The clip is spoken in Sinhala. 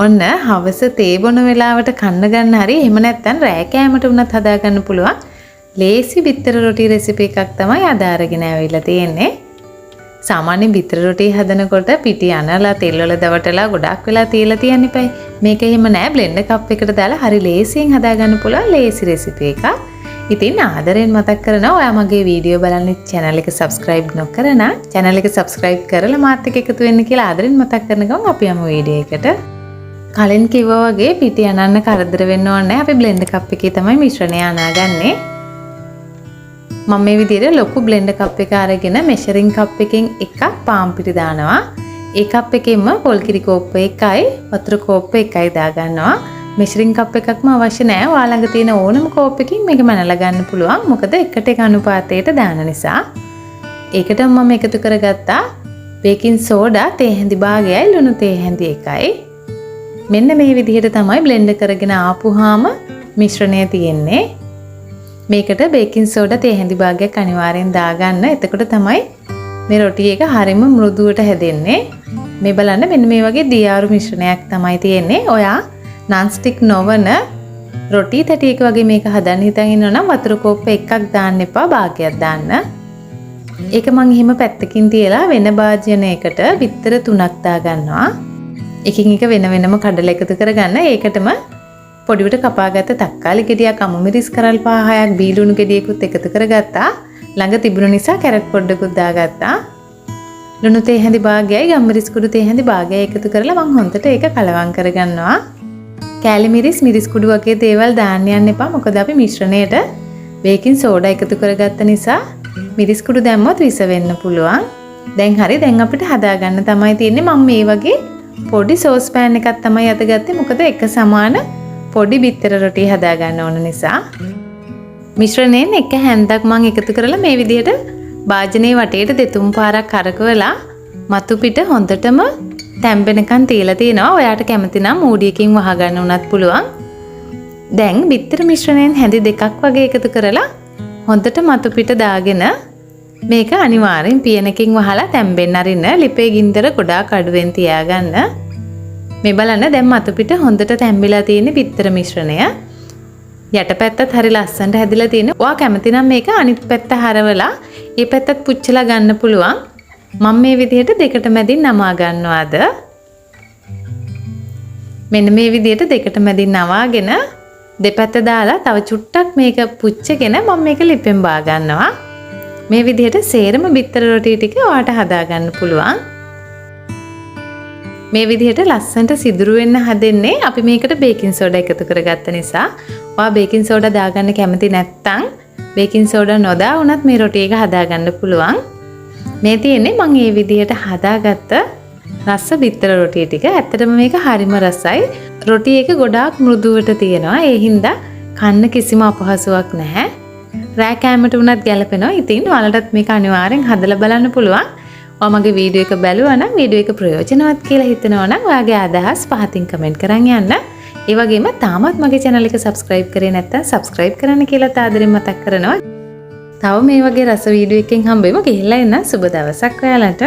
ඔන්න හවස තේ බොන වෙලාවට කන්න ගන්න හරි එහෙම නැත්නම් රෑ කෑමට වුණත් හදා ගන්න පුළුවන් ලේසි බිත්තර රොටි රෙසිපි එකක් තමයි අද අරගෙන ඇවිල්ලා තියෙන්නේ. සාමාන්‍යයෙන් බිත්තර රොටි හදනකොට පිටි අනලා තෙල් වල දවටලා ගොඩාක් වෙලා තියලා තියන්න එපයි. මේක එහෙම නෑ, බ්ලෙන්ඩර් කප් එකට දාලා හරි ලේසියෙන් හදා ගන්න පුළුවන් ලේසි රෙසිපි එකක්. ඉතින් ආදරෙන් මතක් කරනවා, ඔයා මගේ වීඩියෝ බලන්නේ channel එක subscribe නොකර නම් channel එක subscribe කරලා මාත් එක්ක එකතු වෙන්න කියලා ආදරෙන් මතක් කරන ගමන් අපි යමු වීඩියෝ එකට. කලින් කිව්වා වගේ පිටි අනන්න කරදර වෙන්න ඕනේ නෑ. අපි බ්ලෙන්ඩර් කප් එකේ තමයි මිශ්‍රණය අනාගන්නේ. මම මේ විදිහට ලොකු බ්ලෙන්ඩර් කප් එක අරගෙන මෙෂරින් කප් එකෙන් එකක් පාන් පිටි දානවා. ඒ කප් එකෙන්ම පොල් කිරි කෝප්ප එකයි වතුර කෝප්ප එකයි දාගන්නවා. මෙෂරින් කප් එකක්ම අවශ්‍ය නෑ. ඔයා ළඟ තියෙන ඕනම කෝප් එකකින් මේක මැනලා ගන්න පුළුවන්. මොකද එකට එක අනුපාතයට දාන නිසා. ඒකටම මම එකතු කරගත්තා බේකින් සෝඩා තේ හැඳි භාගයයි ලුණු තේ හැඳි එකයි. මෙන්න මේ විදිහට තමයි බ්ලෙන්ඩර් කරගෙන ආපුහාම මිශ්‍රණය තියෙන්නේ. මේකට බේකින් සෝඩා තේ හැඳි භාගයක් අනිවාර්යෙන් දාගන්න. එතකොට තමයි මේ රොටි එක හරිම මෘදුවට හැදෙන්නේ. මේ බලන්න, මෙන්න මේ වගේ දියාරු මිශ්‍රණයක් තමයි තියෙන්නේ. ඔයා නන් ස්ටික් නොවන රොටි තැටියක වගේ මේක හදන්න හිතන් ඉන්නවා නම් වතුර කෝප්ප එකක් දාන්න එපා, භාගයක් දාන්න. ඒක මං එහෙම පැත්තකින් තියලා වෙන භාජනයකට බිත්තර තුනක් දාගන්නවා. එකින් එක වෙන වෙනම කඩලා එකතු කරගන්න. ඒකටම පොඩිවට කපාගත්ත තක්කාලි ගෙඩියක්, අමු මිරිස් කරල් පහ හයක්, බීලුණු ගෙඩියකුත් එකතු කරගත්තා. ළඟ තිබුණ නිසා කැරට් පොඩ්ඩකුත් දාගත්තා. ලුණු තේ හැඳි භාගයයි ගම්මිරිස් කුඩු තේ හැඳි භාගයයි එකතු කරලා මං හොඳට ඒක කලවම් කරගන්නවා. කෑලි මිරිස්, මිරිස් කුඩු වගේ දේවල් දාන්න යන්න එපා. මොකද අපි මිශ්‍රණයට බේකින් සෝඩා එකතු කරගත්ත නිසා මිරිස් කුඩු දැම්මොත් විස වෙන්න පුළුවන්. දැන් හරි, දැන් අපිට හදාගන්න තමයි තියෙන්නේ. මම මේ වගේ පොඩි සෝස් පෑන් එකක් තමයි අතගත්තේ. මොකද එක සමාන පොඩි බිත්තර රොටි හදාගන්න ඕන නිසා. මිශ්‍රණයෙන් එක හැන්දක් මං එකතු කරලා මේ විදිහට භාජනයේ වටේට දෙතුන් පාරක් කරකවලා මතු පිට හොඳටම තැම්බෙනකන් තියලා තියෙනවා. ඔයාට කැමති නම් මූඩියකින් වහගන්න උනත් පුළුවන්. දැන් බිත්තර මිශ්‍රණයෙන් හැඳි දෙකක් වගේ එකතු කරලා හොඳට මතු පිට දාගෙන මේක අනිවාර්යෙන් පියනකින් වහලා තැම්බෙන්න අරින්න. ලිපේ ගින්දර ගොඩාක් අඩුවෙන් තියාගන්න. මේ බලන්න, දැන් මතු පිට හොඳට තැම්බිලා තියෙන බිත්තර මිශ්‍රණය. යටපැත්තත් හරි ලස්සනට හැදිලා තියෙනවා. ඔයා කැමති නම් මේක අනිත් පැත්ත හරවලා ඒ පැත්තත් පුච්චලා ගන්න පුළුවන්. මම මේ විදිහට දෙකට මැදින් නමා ගන්නවාද. මෙන්න මේ විදිහට දෙකට මැදින් නවාගෙන දෙපැත්ත දාලා තව චුට්ටක් මේක පුච්චගෙන මම මේක ලිපෙන් බා ගන්නවා. මේ විදිහට සේරම බිත්තර රොටි ටික ඔයාට හදා ගන්න පුළුවන්. මේ විදිහට ලස්සනට සිදුරු වෙන්න හදෙන්නේ අපි මේකට බේකින් සෝඩා එකතු කරගත්ත නිසා. ඔයා බේකින් සෝඩා දාගන්න කැමති නැත්නම් බේකින් සෝඩා නොදා වුණත් මේ රොටි එක හදාගන්න පුළුවන්. මේ තියෙන්නේ මං ඒ විදිහට හදාගත්ත රස බිත්තර රොටි ටික. ඇත්තටම මේක හරිම රසයි. රොටි එක ගොඩාක් මෘදුවට තියෙනවා. ඒ හින්දා කන්න කිසිම අපහසුයක් නැහැ. රෑ කෑමට වුණත් ගැලපෙනවා. ඉතින් ඔයාලටත් මේක අනිවාර්යෙන් හදලා බලන්න පුළුවන්. ඔයා මගේ වීඩියෝ එක බැලුවා නම්, වීඩියෝ එක ප්‍රයෝජනවත් කියලා හිතනවා නම් ඔයාගේ අදහස් පහතින් කමෙන්ට් කරන් යන්න. ඒ වගේම තාමත් මගේ channel එක subscribe කරේ නැත්නම් subscribe කරන්න කියලා ආදරෙන් මතක් කරනවා. තව මේ වගේ රස වීඩියෝ එකකින් හම්බෙමු. ගිහිල්ලා එන්න. සුබ දවසක් ඔයාලට.